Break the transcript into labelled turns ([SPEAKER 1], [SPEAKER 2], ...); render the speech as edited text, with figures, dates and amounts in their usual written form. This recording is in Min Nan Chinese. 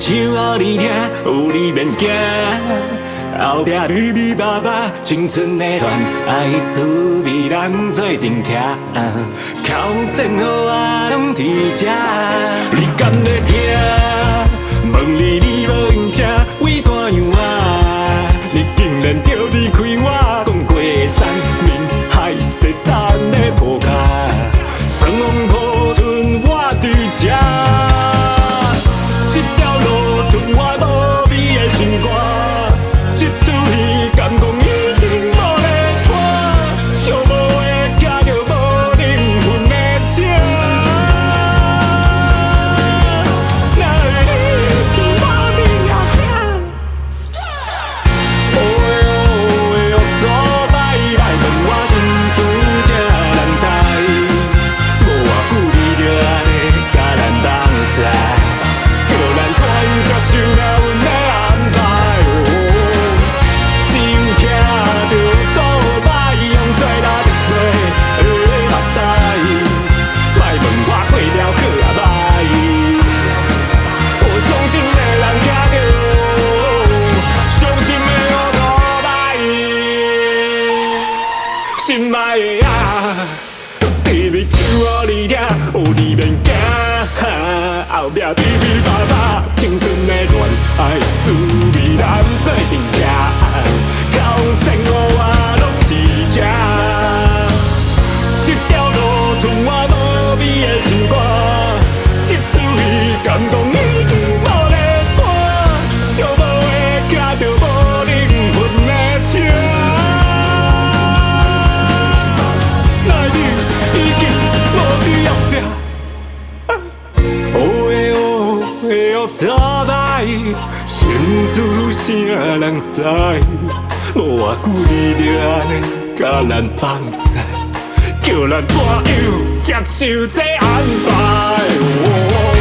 [SPEAKER 1] 唱予你聽，有你免驚。後壁咪咪巴巴，青春的戀愛滋味，咱做陣徛。牽線予我攏佇這，你敢會聽？問你你無應聲，為怎樣啊？你竟然著離開我，講過山盟海誓，等咧塗跤，算予無剩我佇這。這條路剩我無味的心肝，這出戲敢講已經無咧看，寂寞的騎著無靈魂的車。哪會你佇我邊仔聽？哦哟托擺，莫問我心事，啥人知？無偌久你就按呢共咱放屎，叫咱怎樣接受命運的安排？只有騎著倒擺，用最力的目屎，莫問我過了好抑歹。我傷心的人騎著傷心的烏托擺，心愛的啊，甜蜜唱予你聽，有你免驚。後壁咪咪巴巴，青春的戀愛滋味，咱做陣徛。牽線予我攏佇這，這條路剩我無味的心肝，這出戲敢講已經無咧看，寂寞的騎著無靈魂的車。哪會你已經無佇後壁？哦耶哦耶托擺，心事啥人知？無偌久你就按呢共咱放屎，叫咱怎樣接受這安排？哦。